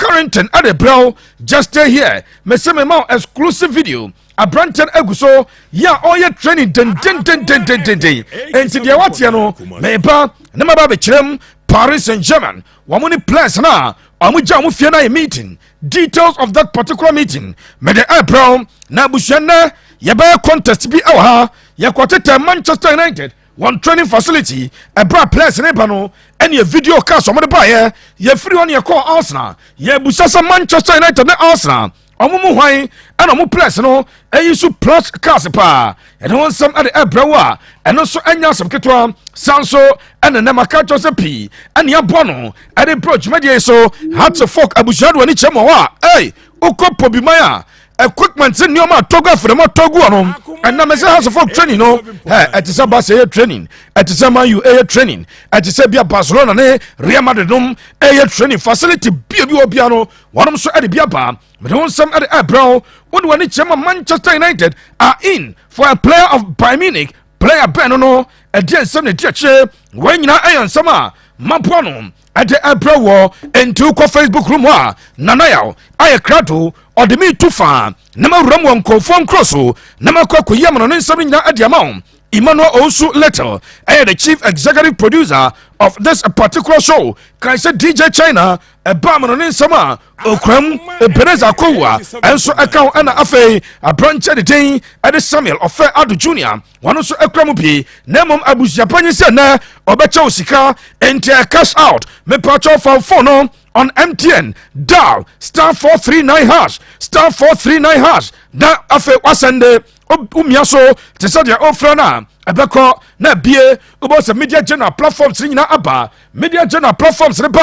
Carrington ɛde brɛw. Just stay here, mese me ma exclusive video. Aberanteɛ no agu so yɛ a ɔyɛ training dendendendendenden, enti deɛ wateɛ no meba ne maba bɛkyerɛm. Paris Saint Germain wɔn ne players no a wɔn gya wɔn fie no ayɛ meeting. Details of that particular meeting mede ɛbrɛw. Na abusua, nnɛ yɛbɛyɛ contest bi ɛwɔ ha. Yɛkɔtetɛ Manchester United wɔn training facility ɛbrɛ players ne ba no ɛne video cast wɔn de baayɛ. Yɛfiri hɔ ne yɛkɔɔ Arsenal. Yɛbusa sɛ Manchester United ne Arsenal, ɔmo mu hwan ɛna ɔmo players no ɛyi so plus cars paa? Ɛne ho nsɛm ɛde ɛbrɛ wo a ɛno nso ɛnyɛ asɛm ketewa. San so ɛne nɛm aka kyerɛ sɛ pii ɛne aboa no ɛde brɛ dwumadie so. Hearts of Oak abusua de w'ani kyerɛ mu hɔ a, ɛy wokɔ Pobiman a, equipment ne nneɛma a tɔgu afidama tɔgu hɔ no, ɛnam sɛ Hearts of Oak training no ɛ ɛte sɛ Barca ɛyɛ training, ɛte sɛ Man U ɛyɛ training, ɛte sɛ bia Barcelona ne Real Madrid nom ɛyɛ training. Facility bia bi wɔ bia no, wɔnom nso ɛde bi aba. Mede ho nsɛm ɛde ɛbrɛ wo. Wode w'ani kyerɛ ma Manchester United are in for a player of Bayern Munich. Player bɛn no ɛdeɛ nsɛm na ɛdi akyire? Wɔn nyinaa ɛyɛ nsɛm a maboa no ɛde ɛbrɛ wɔ. Nti wokɔ Facebook room a, Nanayaw ayɛ krado, ɔde me tu faa na mawura mu wɔ nkɔfoɔ nkuro so na makɔ akɔyi amano ne nsɛm no nyinaa ade ama wo. Emmanuel Owusu Little ɛyɛ the chief executive producer of this particular show. Kan sɛ DJ China ɛba amano ne nsɛm a okuram Ebenezer Akowua ɛnso ɛka ho, ɛna afei aberanteɛ de den ɛde Samuel Ɔfɛ Ado Junior, wɔn nso ɛkura mu pii. Na mmom abusuapanyin sɛ nnɛ ɔbɛkyɛw sika, nti ɛ cash out. Mepatwɛ, fa phone no on MTN, dial *439#, *439#, na afei wasɛnde. Womia so te sɛ deɛ ɔfrɛ no a, ɛbɛkɔ na bie. Wobɛwɔ sɛ Media General platforms no nyinaa aba. Media General platforms no ba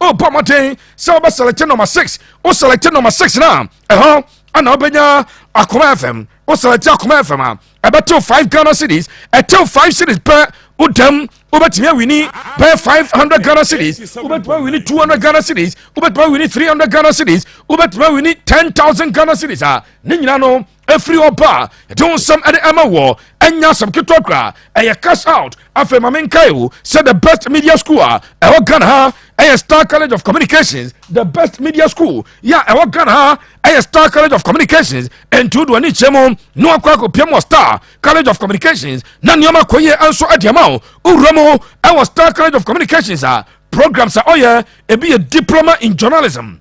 a, ɔbɔ mmɔden sɛ wobɛselect number 6. Wo select number 6 no a, ɛhɔ ana wobɛnya Akoma FM. Wo select Akoma FM a, ɛbɛtew 5 Ghana cedis. Ɛtew 5 cedis pɛ, wodam wobɛtumi awin bɛyɛ 500 Ghana cedis, wobɛtumi awin 200 Ghana cedis, wobɛtumi awin 300 Ghana cedis, wobɛtumi awin 10,000 Ghana cedis a ne nyina no ɛfiri hɔ ba a yɛde wo nsɛm ɛde ɛma wɔ. Ɛnya asɛm ketewa koraa, ɛyɛ cash out. Afei ma menkae wo sɛ the best media school a ɛwɔ Ghana ha ɛyɛ Star College of Communications. The best media school yɛ a ɛwɔ Ghana ha ɛyɛ Star College of Communications. Ɛnti wode w'ani kyerɛ mu na wakɔ akɔpia mu wɔ Star College of Communications na nneɛma kɔ yie nso ade ama wo. Wowura mu ɛwɔ Star College of Communications a, programs a ɔyɛ ebi yɛ diploma in journalism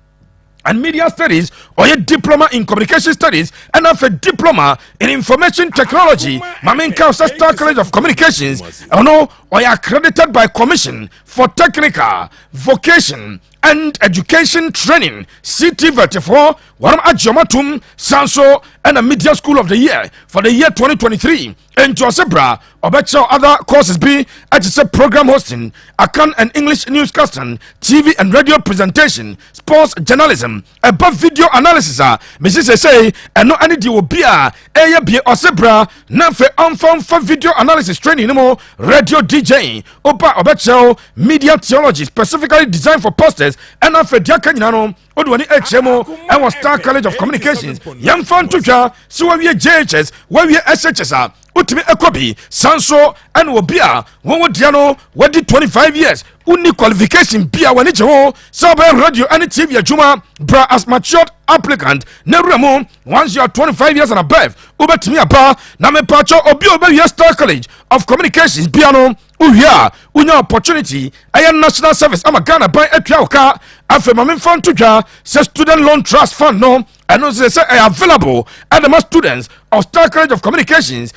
and media studies, ɔyɛ diploma in communication studies, ɛna afei diploma in information technology. Maame nka sɛ Star College of Communications ɛno ɔyɛ accredited by Commission for Technical, Vocation and Education Training, CTVET foɔ, wɔn agye ɔmo atom. San so ɛna Media School of the Year for the year 2023. Nti ɔsɛ bra ɔbɛkyerɛw other courses bi ɛte sɛ program hosting, Akan and English newscasting, TV and radio presentation, sports journalism, ɛba video analysis a mesi sɛsɛi ɛno ɛne deɛ obi a ɛyɛ bie. Ɔsɛ bra na afei ɔmfa mfa video analysis training no mu, radio DJing oba ɔbɛkyerɛw, media theology specifically designed for pastors, ɛna afei deɛ aka nyinaa no wode w'ani akyerɛ mu ɛwɔ Star College of Communications. Yɛmfa nto twa sɛ wawie JHS, wawie SHS a, wotumi ɛkɔ bi. San so ɛne obi a wɔn wɔ deɛ no wɔdi 25 years, wonni qualification bi a w'ani gye ho sɛ wobɛyɛ radio ne TV adwuma, bra as matured applicant na wura mu. Once you are 25 years and above, wobɛtumi aba. Na mepakyɛ, obi a wobɛwie Star College of Communications bia no, wowie a wonya opportunity ɛyɛ national service ama Ghana ban atua wo ka. Afei ma memfa nto dwa sɛ Student Loan Trust Fund no, ɛno nso sɛ ɛyɛ available ɛde ma students of Star College of Communications.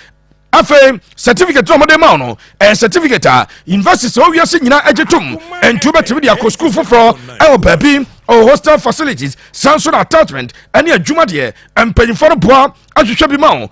Afei certificate a wɔde ma wo no ɛyɛ certificate a university sɛ wowiase nyinaa agye tom, ɛnti wobɛtumi de akɔ sukuu foforɔ ɛwɔ baabi ɔwɔ hostel facilities. San so na attachment ɛne adwuma deɛ, mpanyimfoɔ no boa ahwehwɛ bi ma wo.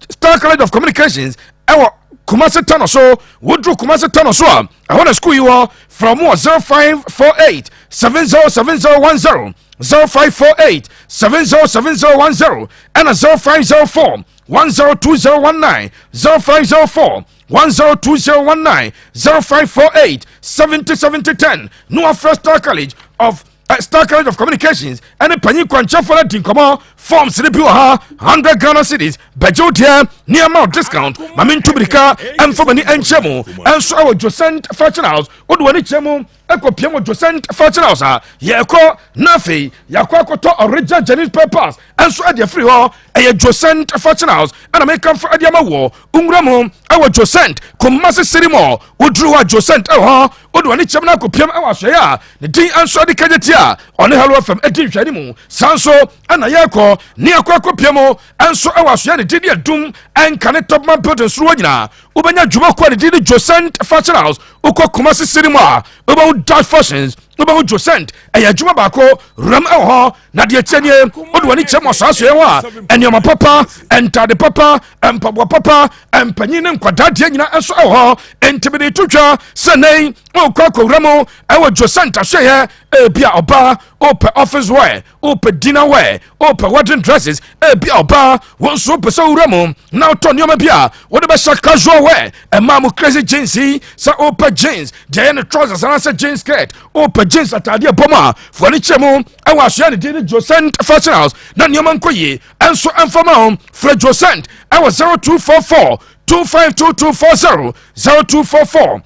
Star College of Communications ɛwɔ Kumase Tano so. Woduru Kumase Tano so a, ɛhɔ na sukuu yi wɔ. From wɔ 0548 707010, 0548 707010, ɛna 0504 102019, 0504 102019, 0548 70 70 10. No afrɛ Star College of Communications ɛne panyin kwankyɛfoɔ no di nkɔmmɔ. Forms ne bi wɔ ha, 100 Ghana cedis bɛgye wo deɛ, nneɛma wo discount. Ma mentu mirika ɛmfa m'ani ɛnkyɛ mu ɛnso ɛwɔ Josent Fashion House. Wode w'ani kyerɛ mu Ɛkɔpie mu Josent Fashion House a yɛkɔ, na afei yɛakɔ akɔtɔ original genuine spare parts ɛnso ɛde afiri hɔ. Ɛyɛ Josent Fashion House ɛna mekamfo ɛde ama wɔ nwura mu ɛwɔ Josent Kumasi City Mall. Woduru hɔ a, Josent ɛwɔ hɔ. Wode w'ani kyɛm no akɔpiam ɛwɔ asɔeɛ a ne din nso de kagye ti a ɔne Hello FM ɛdi nhwɛne mu. Saa nso ɛna yɛkɔ ne yɛkɔ akɔpia mu ɛnso ɛwɔ asɔeɛ ne din de Adum ɛnka ne Topman Building soro hɔ nyinaa, wobɛnya dwuma kɔ a ne din de Josent Fashion House. Wokɔ Kumasi City mu a, wobɛhu Dash Fashions, wobɛhu Josent. Ɛyɛ adwuma baako ram ɛwɔ hɔ. Na deɛ tie nie, wode w'ani kyerɛ mu ɔsaasoɛ hɔ a, nneɛma papa, ntade papa, mpaboa papa, mpanyin ne nkwadaa deɛ nyinaa nso ɛwɔ hɔ. Enti mede to dwa sɛ nɛn wokɔ akɔwura mu ɛwɔ Josent ahwɛeɛ, ebi a ɔbaa wopɛ office wear, wopɛ dinner wear, wopɛ wedding dresses, ebi a ɔbaa wɔn nso wopɛ sɛ wowura mu na wotɔ nneɛma bi a wode bɛhyɛ casual wear, ɛmaa mo crazy jeans yi, sɛ wopɛ jeans deɛ ɛyɛ ne trousers anaasɛ jeans skirt, wopɛ jeans ataadeɛ bɔm a, foɔ kyerɛ mu ɛwɔ asoɛ ne din ne Josent Fashion House na nneɛma nkɔ yie. Ɛnso ɛmfama ho, frɛ Josent ɛwɔ 0244 252240, 0244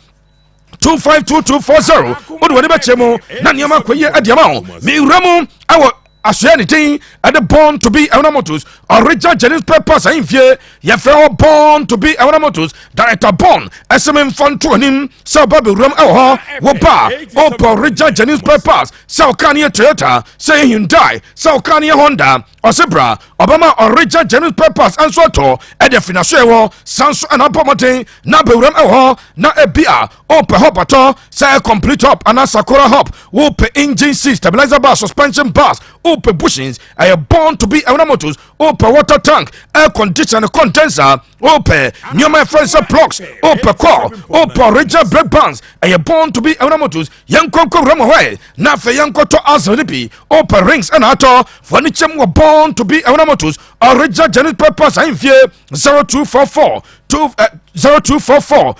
252240. Wode wɔne bɛkyerɛ mu na nneɛma akɔ yie ade ama wo. Mewura mu ɛwɔ asoɛ ne din ɛde Born to Be Ɛwona Motors, original genuine spare parts ahemfie. Yɛfrɛ hɔ Born to Be Ɛwona Motors. Director Born ɛsɛ me mfa nto anim sɛ ɔba bɛwuram ɛwɔ hɔ. Woba wopɛ original genuine spare parts, sɛ ɔka ne yɛ Toyota, sɛ yɛ Hyundai, sɛ ɔka ne yɛ Honda, ɔse bra, ɔbɛma original genuine spare parts nso atɔ ɛde afiri n'asoɛ wɔ. San so ɛna abɔ mmɔden na bɛwuram ɛwɔ hɔ na ebi a wopɛ hub atɔ, sɛ complete hub anaa sakora hub, wopɛ engine seat, stabilizer bar, suspension bars, wopɛ bushings, ɛyɛ Born to Be Ɛwona Motors. Wopɛ water tank, air condition, condenser, wopɛ nneɛma ɛfrɛ sɛ plugs, wopɛ coil, wopɛ original brake bands, ɛyɛ Born to Be Ɛwona Motors. Yɛnkɔnkɔ wura mu hɔ na afei yɛnkɔtɔ axle no bi, wopɛ rings ɛna atɔ fɔ ne kyɛm wɔ Born to Be Ɛwona Motors, original genuine parts ahemfie. 0244 2 0244.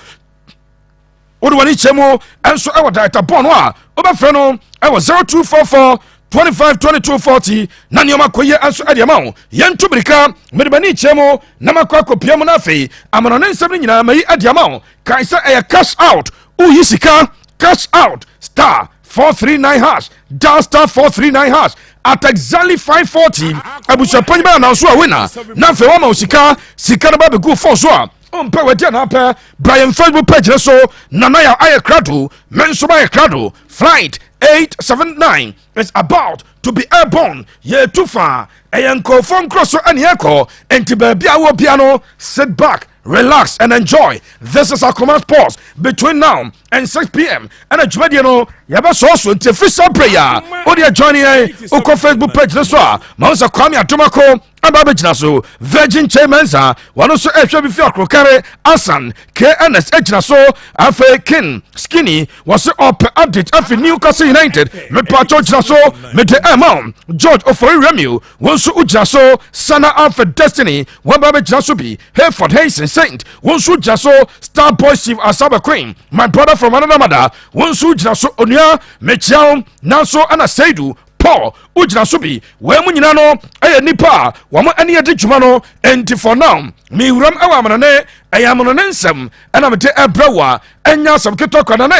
Wode w'ani kyɛ mu ɛnso ɛwɔ director Bɔn no a, wobɛfrɛ no ɛwɔ 0244 25 22 40 na nneɛma kɔ yie nso ɛde ama wo. Yɛnto mirika, mede m'ani kyɛ mu na makɔ akɔpia mu no. Afei amanɔne nsɛm no nyinaa mayi ɛde ama wo. Kae sɛ ɛyɛ cash out, woyi sika cash out, *439#, dial *439# at exactly 5:40. Abusuapanyin bɛyɛ ananso a wina na afei wama wo sika. Sika no ba bɛgu phone so a ɔmpɛ wadi anaapɛ. Brian Facebook page ne so, Nanaya ayɛ krado, me nso ayɛ krado. Flight 879 is about to be airborne. Yɛtu fa, ɛyɛ nkurɔfoɔ nkorɔ so ɛne ɛkɔ. Enti baabi a wɔ bia no, sit back, relax and enjoy. This is Akoma Sports between now and 6 p.m. Ɛna dwumadie no yɛbɛsɔɔ so. Nti ɛfiri saa berɛ yi a wodeɛ join yɛn. Wokɔ Facebook page no so a, ma wo sɛ Kwame Adomako aba bɛgyina so, Virgin Che Mensa wɔno nso ɛhwɛ bi fi Akorokare, Asan KNS agyina so. Afei Kin Skinny wɔse ɔpɛ update afi Newcastle United. Mepatwɔ gyina so, mede ɛma George Ofori Remio, wɔn nso wogyina so. Sana Alfred Destiny wɔn ba bɛgyina so bi. Hayford Hayson Saint wɔn nso gyina so. Star Boy Steve Asaba Queen, my brother from another mother, wɔn nso gyina so. Onua, mekyia wo. Nanso ɛna Seidu Paul wogyina so bi. Wɔn mu nyinaa no ɛyɛ nipa a wɔn ani adi dwuma no. Enti for now mewuram ɛwɔ amanane, ɛyɛ amanane nsɛm ɛna mede ɛbrɛ wo a ɛnya asɛm ketewa kwa. Nana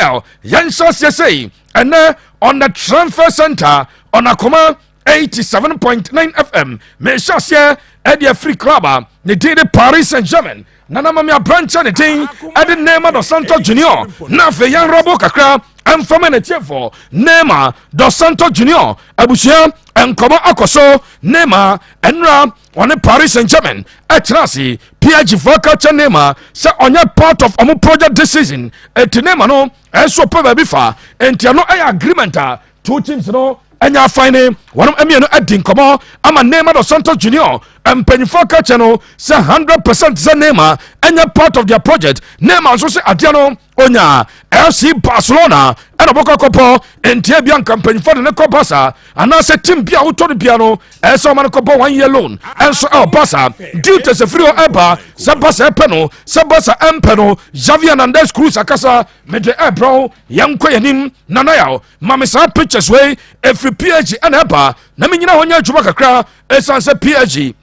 yɛnhyɛ aseɛ sei ɛnɛ on the transfer center on Akoma 87.9 FM. Mehyɛ aseɛ ɛde afiri club a ne din de Paris Saint Germain. Nana mame aberankyɛ ne din ɛde Neymar dos Santos Junior, na afei yɛn rɔbo kakra ɛmfama n'atiefoɔ. Neymar dos Santos Junior, abusua, nkɔmɔ akɔ so. Neymar ɛnura ɔne Paris Saint Germain ɛtena ase. PSG foɔ ka kyɛ Neymar sɛ ɔnyɛ part of ɔmo project this season. Eti Neymar no ɛnso pɛ baabi fa. Nti ɛno ɛyɛ agreement a two teams no ɛnya afan ne wɔn mmienu adi nkɔmɔ ama Neymar dos Santos Junior. Mpanyinfoɔ ka kyɛ no sɛ 100% sɛ Neymar ɛnyɛ part of their project. Neymar nso sɛ adeɛ no onya FC Barcelona ɛna ɔbɛkɔ akɔpɔ. Ntia bia nka mpanyinfoɔ de ne kɔ Barca anaasɛ team bi a wotɔ no bia no, ɛsɛ ɔma no kɔbɔ one year loan ɛnso ɛwɔ Barca. Due to sɛ firi hɔ ɛba sɛ Barca ɛpɛ no, sɛ Barca ɛmpɛ no, Xavi Hernandez Cruz akasa mede ɛbrɛw. Yɛnkɔ yɛnim. Nanayaw ma me saa pictures wei ɛfiri PSG ɛna ɛba na menyina hɔ nyɛ adwuma kakra, ɛsiane sɛ PSG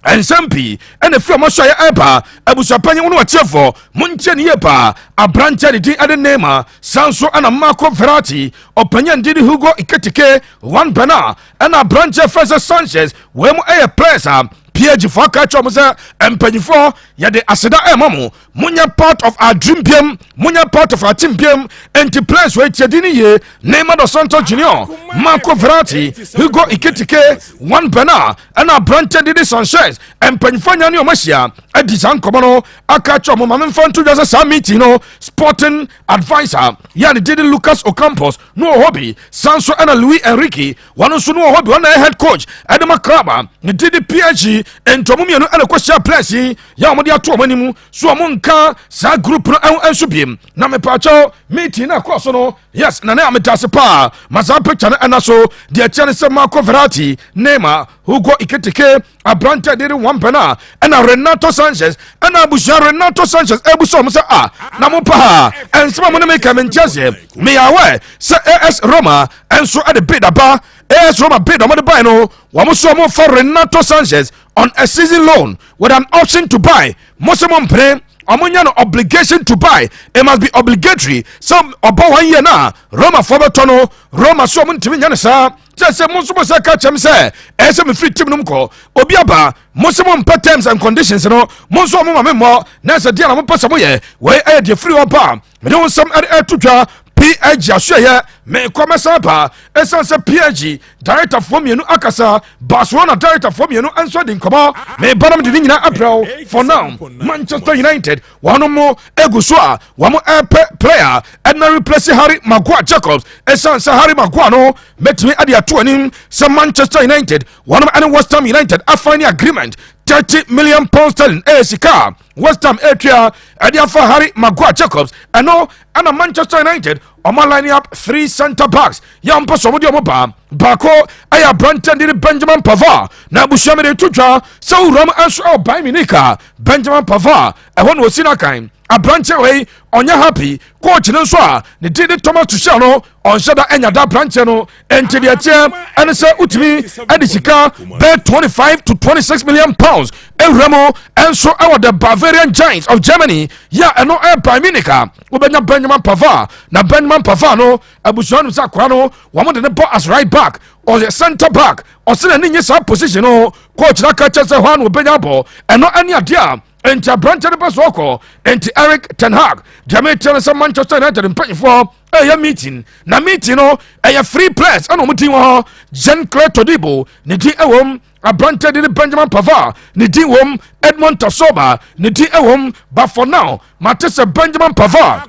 Nsɛm pii ɛna firi ɔmo so a yɛ ɛba. Abusuapanyin no, wɔtiɛfoɔ, montie ne yie paa. Aberanteɛ ne din ɛde Neymar, san so ɛna Marco Verratti, ɔpanyin din de Hugo Ekitike, Juan Bernat, ɛna aberanteɛ fɛ sɛ Sanchez. Wɔn mu ɛyɛ players a PSG foɔ aka kyerɛ ɔmo sɛ mpanyinfoɔ, yɛde aseda ɛma mo, monyɛ part of our dream biam, monyɛ part of our team biam. Nti players wɔ etie di ne yie: Neymar dos Santos Junior, Marco Verratti, Hugo Ekitike, Juan Bernat, ɛna aberanteɛ didi Sanchez. Mpanyinfoɔ nya ne ɔmo ahyia adi saa nkɔmɔ no aka kyerɛ ɔmo. Maame nfa nto dwa sɛ saa meeting no, sporting adviser yɛ ne didi Lucas Ocampos no wɔ hɔ bi, san so ɛna Luis Enrique wɔn nso no wɔ hɔ bi, wɔn na yɛ head coach ɛde ma club a ne didi PSG. Ntɔmo mmienu ɛna kɔhyia players yi yɛ a wɔde ato wɔn anim so wɔn nka saa group no ɛho nso biem. Na mepaakyɛw, meeting na ɛkɔɔ so no, yes, na ne a meda ase paa ma saa picture no ɛna so. Deɛ kyerɛ ne sɛ Marco Verratti, Neymar, Hugo Ekitike, aberante de ne wɔn pɛ no a ɛna Renato Sanchez, ɛna abusua Renato Sanchez ɛbusa ɔmo sɛ a na mo pa ha ɛnsɛm a mo ne me ka me nkyɛn seɛ. Meyɛ awɛ sɛ AS Roma ɛnso ɛde bid aba. AS Roma bid ɔmo de bae no, wɔn nso ɔmo fa Renato Sanchez on a season loan with an option to buy. Mo sɛ mo mpene, ɔmo nya no obligation to buy. It must be obligatory sɛ ɔbɔ one year na Roma foɔ bɛtɔ no. Roma so ɔmo ntumi nya no saa kyerɛ sɛ mo nso mo sɛ ka kyɛm sɛ ɛyɛ sɛ mefiri team no mu kɔ. Obi aba mo sɛ mo mpɛ terms and conditions no, mo nso ɔmo ma me mmɔ na sɛ deɛ na mopɛ sɛ moyɛ. Wei ɛyɛ deɛ firi hɔ ba mede wo nsɛm ɛde ɛto dwa. PSG asoɛyɛ mekɔ mɛsan paa ɛsiane sɛ PSG directorfoɔ mmienu akasa, Barcelona directorfoɔ mmienu nso di nkɔmmɔ. Meba nom de ne nyinaa abrɛw. For now, Manchester United wɔn mo egu so a wɔn ɛpɛ player ɛna replace Harry Maguire Jacobs, ɛsiane sɛ Harry Maguire no mɛtumi ɛde ato anim sɛ Manchester United wɔn ɛne West Ham United afine agreement. £30 million ɛyɛ sika West Ham ɛtua ɛde afa Harry Maguire Jacobs. Ɛno ɛna Manchester United ɔmo line up three centre backs yɛ mpɔ sɛ ɔmo de ɔmo ba. Baako ɛyɛ aberanteɛ de ne Benjamin Pavard. Na abusua mi de to dwa sɛ owuram nso ɛwɔ Bayern Munich a Benjamin Pavard ɛhɔ na osi n'akan. Aberanteɛ wei ɔnyɛ happy. Coach no nso a ne din de Thomas Tuchel no, ɔnhyɛ da ɛnya da aberanteɛ no. Nti deɛ teɛ ɛne sɛ wotumi ɛde sika bɛɛ £25 to £26 million ewura mu ɛnso ɛwɔ the Bavarian Giants of Germany yɛ ɛno ɛyɛ Bayern Munich a wobɛnya Benjamin Pavard. Na Benjamin Pavard no, abusua no sɛ akora no wɔn de ne bɔ as right back, ɔyɛ centre back. Ɔsɛ n'ani nye saa position no. Coach n'aka kyerɛ sɛ hɔ a na wɔbɛnya bɔ. Ɛno ɛne adeɛ a nti aberanteɛ no pɛ so ɔkɔ. Nti Eric Ten Hag deɛ mekyerɛ no sɛ Manchester United mpanyinfoɔ ɛyɛ meeting, na meeting no ɛyɛ three players ɛna ɔmo din wɔ hɔ. Jean Claire Todibo ne din ɛwɔ mu, aberanteɛ de ne Benjamin Pavard ne din wɔ mu, Edmond Tapsoba ne din ɛwɔ mu. But for now, mate sɛ Benjamin Pavard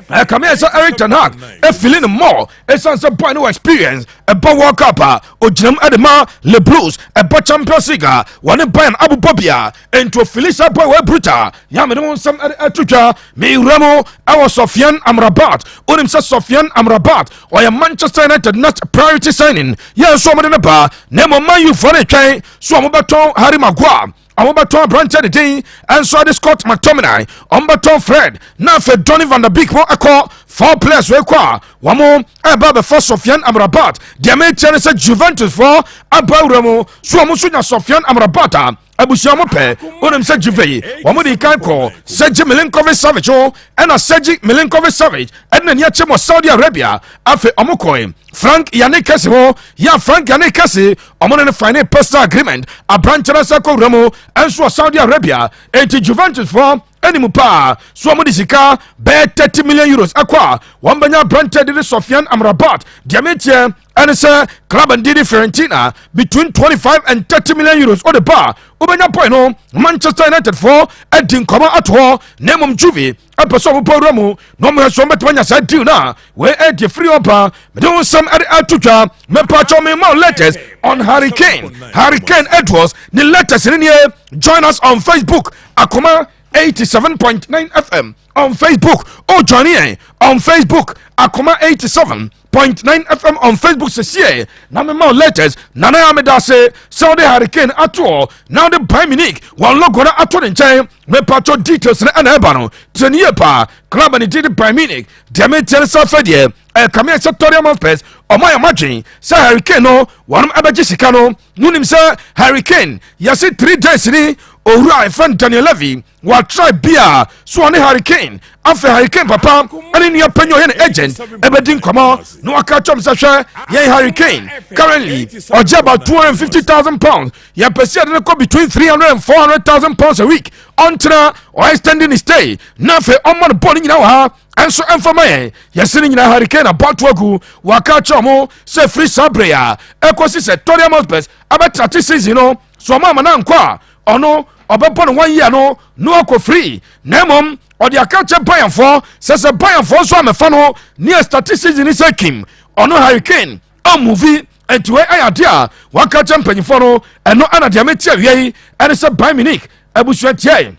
ɛkame yɛ sɛ Eric Ten Hag ɛfili ne more, ɛsiane sɛ boy no wɔ experience. Ɛbɔ World Cup a ogyinam ɛde ma Le Blues, ɛbɔ Champions League a wɔne Bayern abobɔ bia, nti ofili sɛ boy wɔ brutal. Yàmɛ ne ho nsɛm ɛde ɛto dwa. Mewura mu ɛwɔ Sofian Amrabat. Onim sɛ Sofian Amrabat ɔyɛ Manchester United next priority signing. Yɛn nso ɔmo de ne ba, na mmom Man U foɔ ne twɛn so ɔmo bɛtɔn Harry Maguire, ɔmo bɛtɔn aberanteɛ de din ɛnso ade Scott McTominay, ɔmo bɛtɔn Fred, na afei Donny van der Beek mo ɛkɔ. Four players wei kɔ a wɔn ɛba abɛfa Sofian Amrabat. Deɛ mekyɛ ne sɛ Juventus foɔ aba awura mu so wɔn nso nya Sofian Amrabat a abusua mo pɛ. Onim sɛ Juve yi wɔn de kan kɔ Sergei Milinkovic Savic o, ɛna Sergei Milinkovic Savic ɛde n'ani akyɛ mɔ Saudi Arabia. Afei ɔmo kɔɛ Frank Yannick Kese ho yɛ Frank Yannick Kese, ɔmo ne no fine personal agreement. Aberanteɛ no sɛ kɔ wura mu ɛnso wɔ Saudi Arabia. Enti Juventus foɔ anim paa so wɔn de sika bɛyɛ €30 million ɛkɔ a wɔn bɛnya aberanteɛ de ne Sofian Amrabat. Deɛ meteɛ ɛne sɛ club ndi de Fiorentina between €25 and €30 million ɔde ba wobɛnya point no. Manchester United foɔ adi nkɔmɔ ato hɔ, na mmom Juve ɛpɛ sɛ ɔmopɔ wura mu na ɔmo yɛ so ɔmbɛtumi anya saa deal no a wei ɛdi firi ɔba. Mede wo nsɛm ɛde ato dwa. Mepatwɔ me ma latest on Harry Kane, Harry Kane Edwards ne latest ne nie. Join us on Facebook, Akoma 87.9 FM on Facebook. Oh, join yɛn on Facebook, Akoma 87.9 FM on Facebook sɛsie na mema latest. Nana yɛ ameda se sɛ wode Harry Kane atoɔ na wode Bayern Munich wɔn logo no ato ne nkyɛn. Mepatwɔ details no ɛna ɛba no tiɛ ne yie paa. Club ne din de Bayern Munich. Deɛ meteɛ no sɛ afɛ deɛ Ɛkame sɛ Tottenham Hotspurs ɔmo ayɛ madwen sɛ Harry Kane no wɔnom ɛbɛgye sika no. Wonim sɛ Harry Kane yɛse 3 days ni owura ɛfɛn Daniel Levy watry bia so ɔne Harry Kane, afei Harry Kane papa ɛne nua panyin ɔyɛ ne agent ɛbɛdi nkɔmɔ na waka kyɛm sɛ, hwɛ, yɛn Harry Kane currently ɔgye about £250,000. Yɛpɛ sɛ yɛde no kɔ between £300 and £400,000 a week. Ɔntena ɔyɛ extending his stay na afei ɔmmɔ no bɔɔl no nyinaa wɔ ha ɛnso ɛmfama yɛn. Yɛse no nyinaa Harry Kane abɔto agu. Waka kyerɛ mo sɛ firi saa bere a ɛkɔsi sɛ Tottenham Hotspurs abɛtrate season no so, ɔma ama no ankɔ a, ɔno ɔbɛbɔ no one year no na wakɔ free. Na mmom ɔde aka kyɛ Bayernfoɔ sɛ Bayernfoɔ nso amɛfa no ne ɛstart season sɛ kim, ɔno Harry Kane ɔmove. Nti wei ɛyɛ ade a waka kyɛ mpanyinfoɔ no. Ɛno ɛna deɛ mete awia yi ɛne sɛ Bayern Munich abusua tiɛ,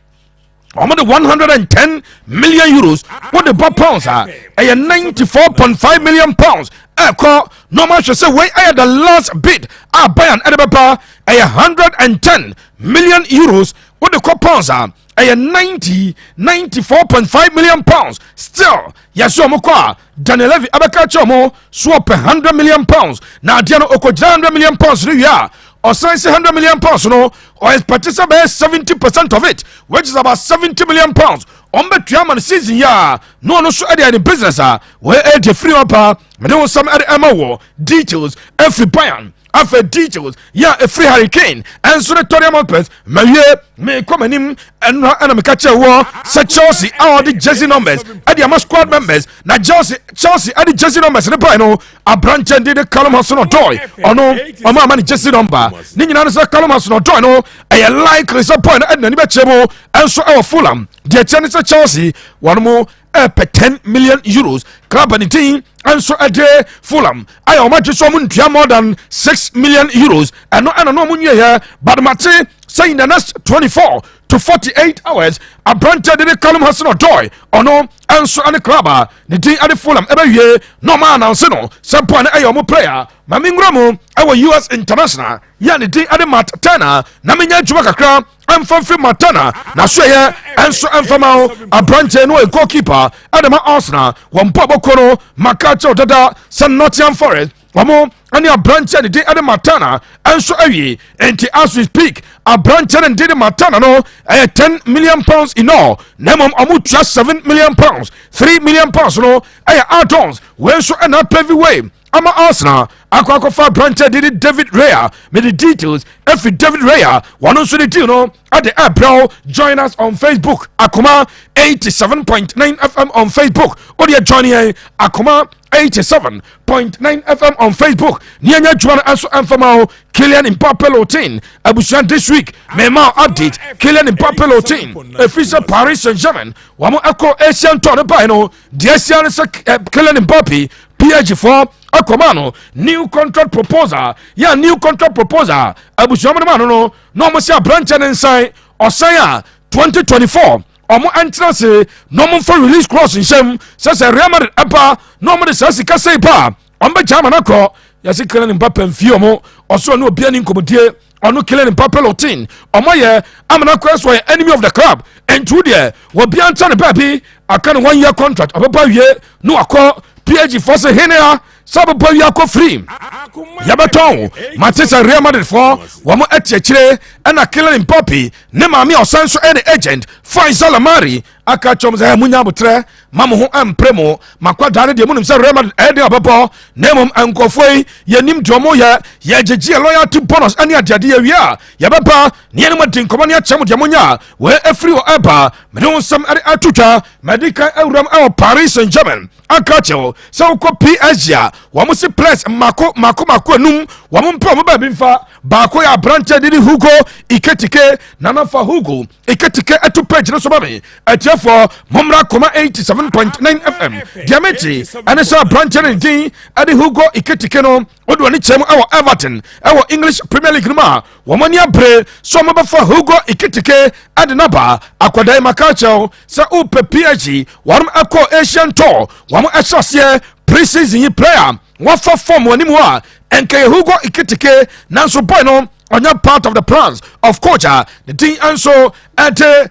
wɔn de €110 million, wɔde bɔ pounds a ɛyɛ £94.5 million ɛkɔ na wɔn ahwɛ sɛ wei ɛyɛ the last bid a Bayern ɛde bɛba. Ɛyɛ €110 million, wɔde kɔ pounds a ɛyɛ £94.5 million. Still yɛsɛ wɔn kɔ a, Daniel Levy abɛka kyerɛ wɔn so ɔpɛ £100 million, na adeɛ no ɔkɔgyina £100 million no wie a, ɔsan sɛ £100 million no, ɔexpect sɛ bɛyɛ 70% of it, which is about £70 million, ɔmbɛtua ama no season yi a na ɔno nso ɛde ayɛ ne business a wɔyɛ ɛde firi hɔ paa. Mede wo nsɛm ɛde ɛma wɔ details ɛfiri Bayern, afei details yɛ ɛfiri Harry Kane ɛnso ne Tottenham Hotspurs. Mawie, mekɔ m'anim. Ɛno ɛna meka kyerɛ wɔ sɛ Chelsea a ɔde jersey numbers ɛde ama squad members, na Chelsea ɛde jersey numbers ne bae no, aberankyɛ de Callum Hudson Odoi, ɔno ɔmo ama ne jersey number ne nyinaa no sɛ Callum Hudson Odoi no ɛyɛ likely sɛ boy no ɛde n'ani bɛkyerɛ mu ɛnso ɛwɔ Fulham. Deɛ kyerɛ ne sɛ Chelsea wɔn mo ɛpɛ €10 million. Club ne din nso ɛde Fulham ayɛ wɔn agye so wɔn ntua more than €6 million. Ɛno ɛna no wɔn nwie but mate sɛ in the next 24 to 48 hours, aberante de ne Callum Hudson Odoi, ɔno nso ɛne club a ne din ɛde Fulham ɛbɛwie na ɔmo announce no sɛ boy no ɛyɛ ɔmo player. Maame nwura mu ɛwɔ US international yɛ ne din ɛde Matt Turner na menya adwuma kakra ɛmfa mfiri Matt Turner na so ɛyɛ ɛnso ɛmfa ma wo. Aberante no ɔyɛ goalkeeper ɛde ma Arsenal. Wɔn bɔ bɔkɔ no maka kyɛw dada sɛ Nottingham Forest wɔn ɛne aberanteɛ ne din ɛde Matt Turner ɛnso awie. Nti as we speak, aberanteɛ ne din de Matt Turner no ɛyɛ £10 million in all, na mmom ɔmo tua £7 million, £3 million no ɛyɛ add-ons. Wei nso ɛna pave way ama Arsenal akɔ akɔfa aberanteɛ de de David Raya. Mede details ɛfiri David Raya, wɔno nso de deal no ɛde ɛbrɛw. Join us on Facebook, Akoma 87.9 FM on Facebook. Wodeɛ join yɛn, Akoma 87.9 FM on Facebook, ne yɛnyɛ adwuma no ɛnso ɛmfama wo. Kylian Mbappe Lottin abusua, this week mema update. Kylian Mbappe Lottin, ɛfiri sɛ Paris Saint Germain wɔn ɛkɔ Asian Tour no bae no, deɛ asia no sɛ Kylian Mbappe, PSG foɔ akɔma no new contract proposal. Yɛ new contract proposal abusua mo no ma no na ɔmo sɛ aberanteɛ ne nsan ɔsan a 2024 ɔmo ɛntena ase na ɔmo mfa release clause nhyɛm sɛ Real Madrid ɛba na ɔmo de saa sika sei pa a, ɔmo bɛgya ama no akɔ. Yɛsi Kylian Mbappe mfie ɔmo ɔso ɔne obia ne nkɔmmɔdie. Ɔno Kylian Mbappe Lottin, ɔmo yɛ amana kɔ so ɔyɛ enemy of the club. Ntu deɛ wɔbia nta ne baabi aka ne one year contract, ɔbɛba wie na wakɔ. PSG fɔ sɛ hene a sɛ ɔbɛba wie akɔ free, yɛbɛtɔn. Mate sɛ Real Madrid fɔ wɔn ati akyire, ɛna Kylian Mbappe ne maame a ɔsan so ɛne agent Fayza Lamari aka kyerɛm sɛ munya abotrɛ ma mo ho ɛmpere mo makwadaa no deɛ monim sɛ Real Madrid ɛyɛ den ɔbɛbɔ, na mmom nkurɔfoɔ yi yɛnim deɛ ɔmo yɛ. Yɛgyegye yɛ loyalty bonus ɛne adeade yɛwie a, yɛbɛba ne yɛne mu adi nkɔmmɔ ne akyɛ mo deɛ monya a wɔyɛ afiri hɔ ɛba. Mede wo nsɛm ɛde ato twa. Madi kan awuram ɛwɔ Paris Saint Germain aka kyɛw sɛ wokɔ PSG a, wɔn si players mako mako mako enum wɔn mpɛ wɔn baabi mfa. Baako yɛ aberanteɛ de ne Hugo Ekitike. Nanafa Hugo Ekitike ɛto page no so ma me. Atiefoɔ, mommra Koma 87.9 FM. Deɛ mete ɛne sɛ aberanteɛ no din ɛde Hugo Ekitike no, wode wɔne kyerɛ mu ɛwɔ Everton ɛwɔ English Premier League no mu a, wɔn ani abere so wɔn bɛfa Hugo Ekitike ɛde naba. Akwadaa yi, maka kyɛw sɛ wopɛ PSG, wɔn ɛkɔ Asian Tour, wɔn ɛhyɛ aseɛ pre-season yi, player wɔfa form wɔn anim hɔ a ɛnka yɛ Hugo Ekitike, nanso boy no Ɔnyɛ part of the plans of coach a ne din nso ɛde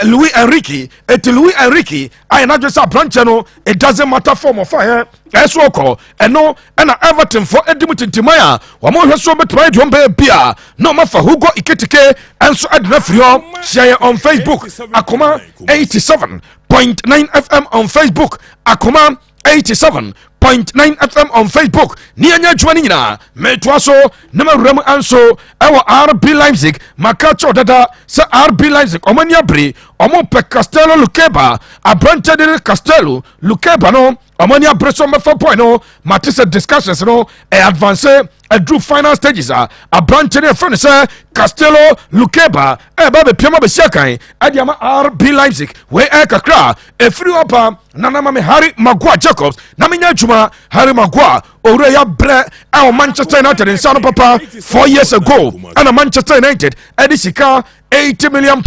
Luis Enrique. Eti Luis Enrique ayɛ n'adwene sɛ aberanteɛ no, it doesn't matter form ɔfa yɛ ɛso ɔkɔ. Ɛno ɛna Everton fo edi mu tintiman a wɔn hwɛ so bɛtuma ayɛ deɛ wɔn bɛyɛ bia na wɔn afa Hugo Ekitike nso ɛde n'afiri hɔ. Hyia yɛn on Facebook, Akoma 87.9 FM on Facebook, Akoma 87.9 FM on Facebook. Ne yɛnyɛ adwuma no nyinaa. Metoa so na mawura mu nso ɛwɔ RB Leipzig. Maka kyerɛw dada sɛ RB Leipzig ɔmo ani abere, ɔmo pɛ Castello Lukeba. Aberante de ne Castello Lukeba no, ɔmo ani abere so ɔmbɛfa boy no. Mate sɛ discussions no ɛ advance aduru final stages a aberante no yɛfrɛ no sɛ Castello Lukeba ɛba bɛpiam abɛsi akan ɛde ama RB Leipzig. Wei ɛyɛ kakra ɛfiri hɔ pa. Nana ma me Harry Maguire Jacobs na menya adwuma. Harry Maguire, owura yɛ abrɛ ɛwɔ Manchester United nsa no papa. 4 years ago ɛna Manchester United ɛde sika £80 million,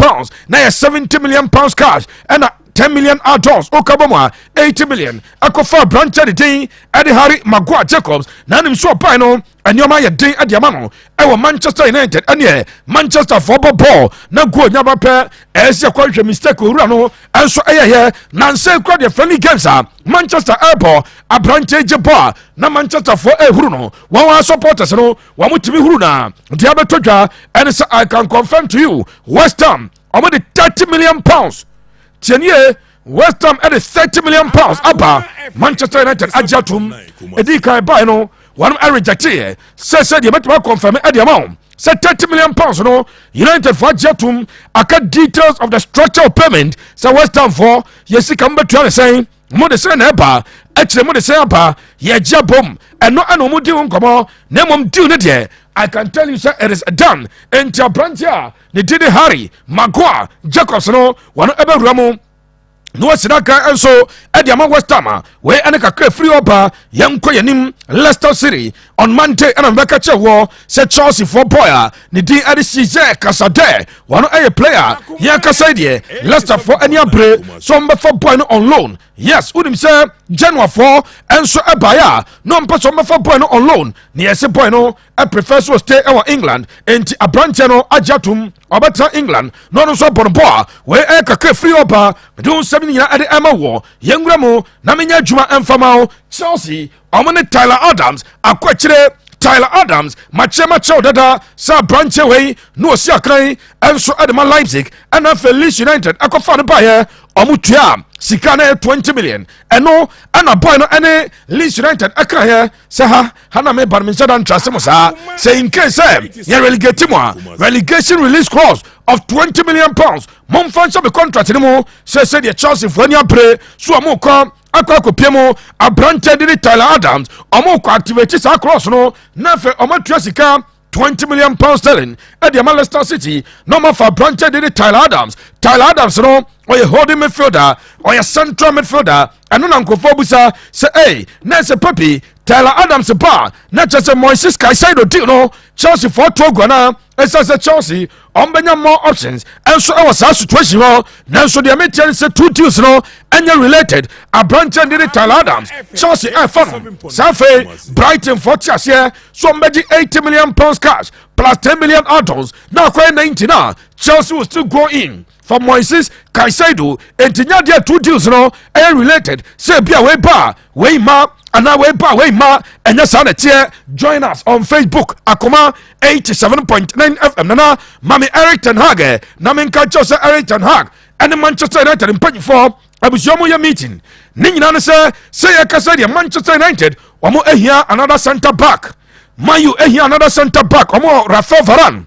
na yɛ £70 million cash ɛna 10 million add-ons, woka bɔ mu a 80 million, ɛkɔfa aberanteɛ de din ɛde Harry Maguire Jacobs. Na anim so ɔbae no, nneɛma yɛ den ɛde ama no ɛwɔ Manchester United. Ɛneɛ Manchester foɔ bɔ bɔɔl na goal nyaba pɛ, ɛsɛ ɛkɔhwɛ mistake owura no ɛnso ɛyɛyɛ. Nansa kura deɛ, friendly games a Manchester ɛbɔ, aberanteɛ gye bɔ a na Manchester foɔ ɛhuru no, wɔn wɔn supporters no wɔn tumi huru. Na deɛ abɛtɔ dwa ɛne sɛ I can confirm to you, West Ham wɔn de £30 million. Tiɛnie, West Ham ɛde £30 million aba. Manchester United agye atom. Ɛdi kan bae no, wɔn ɛrejecteɛ sɛ deɛ mɛtumi aconfirm ɛde ama wo sɛ £30 million no, United fo agye atom. Aka details of the structure of payment, sɛ West Ham fo yɛ sika mbɛtua ne sɛn, mo de sɛn na ɛba akyerɛ, mo de sɛn aba, yɛgye abom. Ɛno ɛna ɔmo di ho nkɔmɔ. Na mmom deal ne deɛ, I can tell you sɛ it is done. Nti aberante a ne di ne Harry Maguire Jacobs no, wɔn ɛbɛwura mu na wɔsi n'aka nso ɛde ama West Ham a wei ɛne kakra firi ɔba. Yɛnkɔ yɛnim Leicester City on Monday, ɛna mbɛka kyerɛ wɔ sɛ Chelsea foɔ boy a ne din ɛde Cesare Casadei, wɔn ɛyɛ player. Yɛn kasa yi deɛ, Leicester foɔ ani abere so ɔmbɛfa boy no on loan. Yes, wonim sɛ Genoa foɔ ɛnso ɛbaeɛ a na ɔmpɛ sɛ ɔmbɛfa boy no on loan, ne yɛsɛ boy no prefer so stay ɛwɔ England. Enti aberanteɛ no agye atom, ɔbɛtena England na ɔno nso abɔ no bɔ a. Wei ɛyɛ kakra firi ɔba. Mede wo nsɛm no nyinaa ɛde ɛma wɔ. Yɛnwura mu na menyɛ adwuma ɛmfama wo. Chelsea ɔmo ne Tyler Adams akɔ akyire. Tyler Adams, makyɛ makyɛw dada sɛ aberanteɛ wei na ɔsi akan ɛnso ɛde ma Leipzig, ɛna afei Leeds United ɛkɔfa no baeɛ. Ɔmo tua sika no yɛ 20 million. Ɛno ɛna boy no ɛne Leeds United ɛkaeɛ sɛ ha ha na meba no, menhyɛ da ntrase mo saa sɛ in case sɛ yɛ relegate mu a, relegation release clause of £20 million, momfa nhyɛ me contract no mu. Sɛ sɛdeɛ Chelsea foɔ ani abere so ɔmo kɔ akɔ akɔpie mu aberanteɛ de ne Tyler Adams, ɔmo kɔ activate saa clause no na afei ɔmo atua sika £20 million sterling ɛde ama Leicester City na ɔmo afa aberanteɛ de ne Tyler Adams. Tyler Adams no, ɔyɛ holding midfielder, ɔyɛ central midfielder. Ɛno na nkurɔfoɔ busa sɛ ɛy na ɛsɛ papi Tyler Adams ba na kyerɛ sɛ Moises Caicedo deal no, Chelsea foɔ to agu anaa? Ɛsiane sɛ Chelsea ɔmbɛnya more options ɛnso ɛwɔ saa situation hɔ. Nanso deɛ meteɛ ne sɛ two deals no ɛnyɛ related. Aberanteɛ de ne Tyler Adams, Chelsea ɛfa no saa. Afei Brighton foɔ te aseɛ so ɔmbɛgye £80 million cash plus 10 million add-ons na akɔyɛ 90, na Chelsea will still go in for Moises Caicedo. Enti nya deɛ two deals no ɛyɛ related sɛ ebi a wei ba wei ma anaa wei ba wei ma, ɛnyɛ saa na ɛteɛ. Join us on Facebook, Akoma 87.9 FM. Nana mami Eric Ten Hag ɛ na menka kyerɛw sɛ Eric Ten Hag ɛne Manchester United mpanyinfoɔ abusua mu yɛ meeting. Ne nyinaa no sɛ yɛkasa deɛ, Manchester United wɔn ahia another center back. Man U ahia another center back. Wɔn Rafael Varane,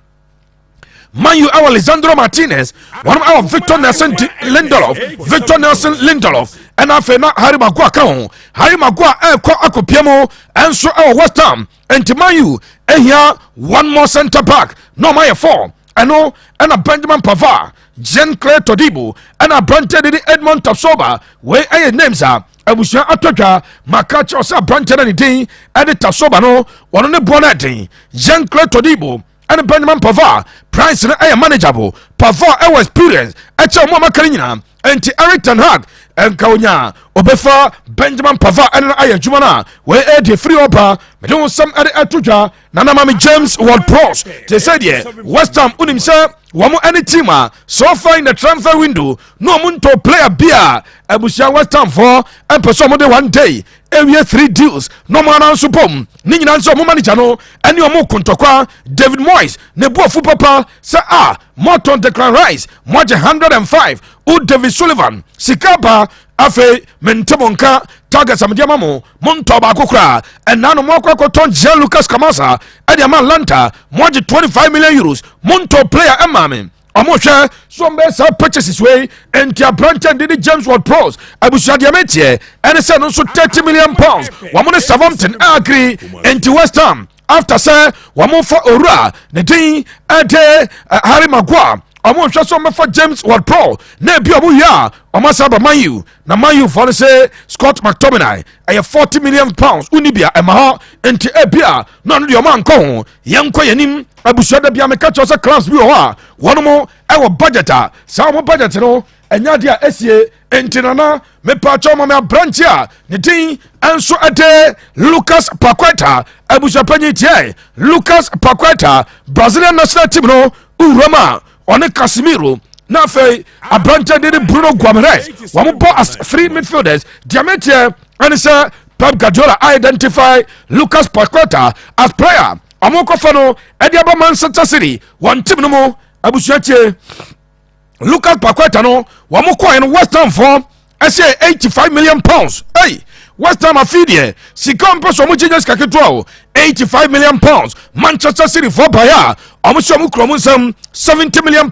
Man U ɛwɔ Lisandro Martinez, wɔn ɛwɔ Victor Nelson Lindelof, Victor Nelson Lindelof, ɛna afei na Harry Maguire ka ho. Harry Maguire ɛrekɔ akɔpia mu ɛnso ɛwɔ West Ham. Nti Man U ehia one more center back na ɔmo ayɛ four. Ɛno ɛna Benjamin Pavard, Jean Claire Todibo, ɛna aberanteɛ de de Edmond Tapsoba. Wei ɛyɛ names a abusua atɔ dwa. Maka kyerɛw sɛ aberanteɛ no ne din ɛde Tapsoba no, wɔno ne boɔ no ɛden. Jean Claire Todibo ɛne Benjamin Pavard, price no ɛyɛ manageable. Pavard ɛwɔ experience ɛkyɛ ɔmo a maka no nyinaa. Enti Eric ten Hag nka onya ɔbɛfa Benjamin Pavard ɛne no ayɛ adwuma no a, wei ɛde firi ɔba mede wo nsɛm ɛde ɛto dwa. Na mame James Ward-Prowse te sɛ deɛ West Ham, wonim sɛ wɔn ɛne team a so far in the transfer window na wɔn ntɔ player bi a. Abusua, West Ham foɔ ɛmpɛ sɛ wɔn de one day ewie three deals na wɔn ara nso bom ne nyinaa nso wɔn manager no ɛne wɔn kontɔkwa. David Moyes ne buafu papa sɛ a mɔtɔn Declan Rice, mɔgye 105 o. David Sullivan sika ba afei mente mo nka targets a mede ama mo, montɔ baako koraa. Ɛna no moakɔ akɔtɔn Gianluca Scamacca ɛde ama Atalanta, moagye €25 million, montɔ player ɛma me. Ɔmo hwɛ so ɔmo saa purchases wei. Nti aberanteɛ de James Ward Prowse, abusua, deɛ meteɛ ɛne sɛ no nso £30 million wɔn ne Southampton agree. Nti West Ham, after sɛ wɔn fa owura ne din ɛde Harry Maguire, ɔmo nhwɛ so ɔmɛfa James Ward Prowse na ebi ɔmo wie a, ɔmo asa aba Man U. Na Man U fɔ no sɛ Scott McTominay ɛyɛ £40 million, wuni bia ɛma hɔ. Nti ebi a na ɔno deɛ ɔmo ankɔ ho. Yɛnkɔ yɛnim, abusua. Da bia meka kyerɛ sɛ clubs bi wɔ hɔ a wɔn mo ɛwɔ budget a saa wɔn budget no ɛnya adeɛ a esie. Nti nana mepaakyɛw ma me aberante a ne din nso ɛde Lucas Paqueta. Abusuapanyin, tiɛ Lucas Paqueta, Brazilian national team no wuram a ɔne Casemiro na afei aberante de ne Bruno Guimaraes wɔn bɔ as three midfielders. Deɛ meteɛ ɛne sɛ Pep Guardiola identify Lucas Paqueta as player ɔmo kɔfa no ɛde aba Manchester City wɔn team no mu. Abusuatie, Lucas Paqueta no, wɔn kɔɛ no, West Ham fɔ ɛsɛ £85 million. Ɛy, West Ham afi deɛ sika mpɛ sɛ ɔmo gyegye sika ketewa o, £85 million. Manchester City fɔ baeɛ a ɔmo sɛ ɔmo kura ɔmo nsɛm £70 million,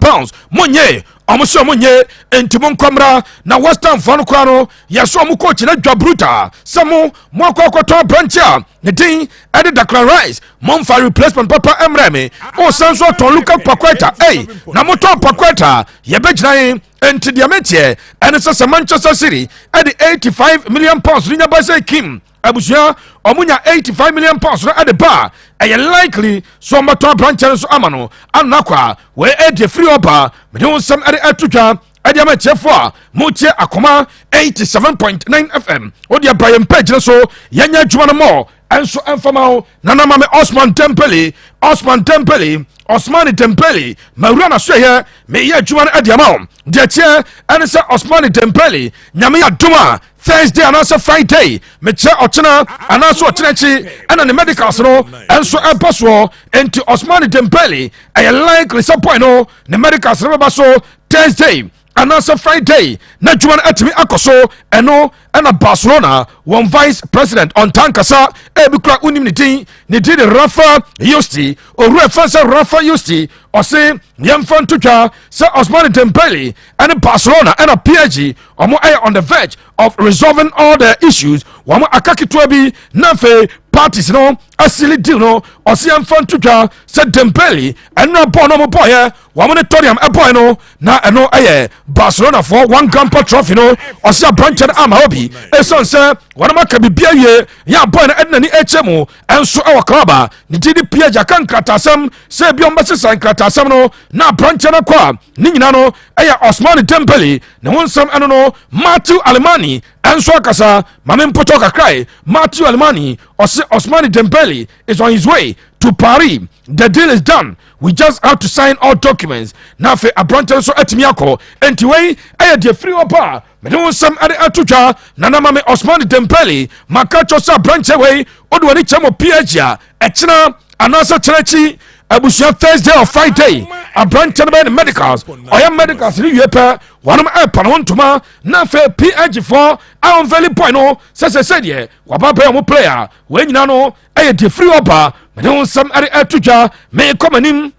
mo nye ɔmo sɛ ɔmo nye. Nti mo nkɔmra na West Ham fɔ no koraa no yɛsɛ ɔmo coach na dwa brutal sɛ mo akɔ akɔtɔ aberante a ne din ɛde Declan Rice, momfa replacement papa mmerɛ me. Ɔsan so ɔtɔn Lucas Paqueta. Ei, na motɔn Paqueta, yɛbɛgyina yi. Nti deɛ meteɛ ɛne sɛ Manchester City ɛde £85 million no nya ba sɛ kim. Abusua, ɔmo nya £85 million no ɛde ba a, ɛyɛ likely so ɔmbɛtɔn aberanteɛ no so ama no anakɔ a wɔyɛ ɛde firi ɔba. Mede wo nsɛm ɛde ɛto dwa ɛde ama tiɛfoɔ a motie Akoma 87.9 FM. Wode aba yɛn page no so, yɛnyɛ adwuma no mɔ ɛnso ɛmfama wo. Nana mame Osman Dembele, Osman Dembele, Osmane Dembele, mawura na so ɛyɛ meyɛ adwuma no ɛde ama wo. Deɛ teɛ ɛne sɛ Osmane Dembele, Nyame yɛ adom a, Thursday anaasɛ Friday, mekyerɛ ɔkyena anaasɛ ɔkyena akyi, ɛna ne medicals no ɛnso ɛba soɔ. Enti Osmane Dembele, ɛyɛ likely sɛ boy no ne medicals no bɛba so Thursday anaasɛ Friday na adwuma no atumi akɔ so. Ɛno ɛna Barcelona wɔn vice president ɔntankasa ebi kura wonim ne din, ne din de Rafa Yusti. Owura ɛfɛn sɛ Rafa Yusti, ɔse yɛmfa ntotwa sɛ Osman Dembele ɛne Barcelona ɛna PSG ɔmo ɛyɛ on the verge of resolving all the issues. Wɔn aka ketewa bi na afei parties no aseal deal no. Ɔse yɛmfa ntotwa sɛ Dembele ɛnura bɔɔl no ɔmo bɔɔyɛ wɔn ne Tottenham ɛbɔɛ no na ɛno ɛyɛ Barcelona foɔ Joan Gamper Trophy no, ɔsɛ aberanteɛ no ama hɔ bi ɛsiane sɛ wɔn aka biribi awie yɛ abɔɛ no ɛde n'ani ɛkyɛ mu. Ɛnso ɛwɔ club a ne ti de PSG aka nkratasɛm sɛ ebi ɔmo bɛsesa nkratasɛm no na aberanteɛ no kɔ a ne nyinaa no ɛyɛ Osman Dembele ne ho nsɛm. Ɛno no Mateu Alemany ɛnso akasa maame mpotɔ kakra. Mateu Alemany ɔsɛ Osman Dembele is on his way to Paris, the deal is done, we just have to sign all documents na afei aberante nso atumi akɔ. Enti wei ɛyɛ deɛ firi hɔ ba a mede wo nsɛm ɛde ato dwa. Nana mame Osman Dembele, maka kyerɛ sɛ aberante wei wode w'ani kyerɛ mɔ PSG a, ɛkyena anaasɛ kyerɛ akyi, abusua, Thursday or Friday, aberante no bɛyɛ ne medicals. Ɔyɛ medicals ne wie pɛ, wɔnom ɛpa ne ho ntoma na afei PSG foɔ a boy no sɛ sɛ deɛ waba bɛyɛ ɔmo player. Wei nyinaa no ɛyɛ deɛ firi hɔ ba mede wo nsɛm ɛde ato dwa. Meekɔ m'anim,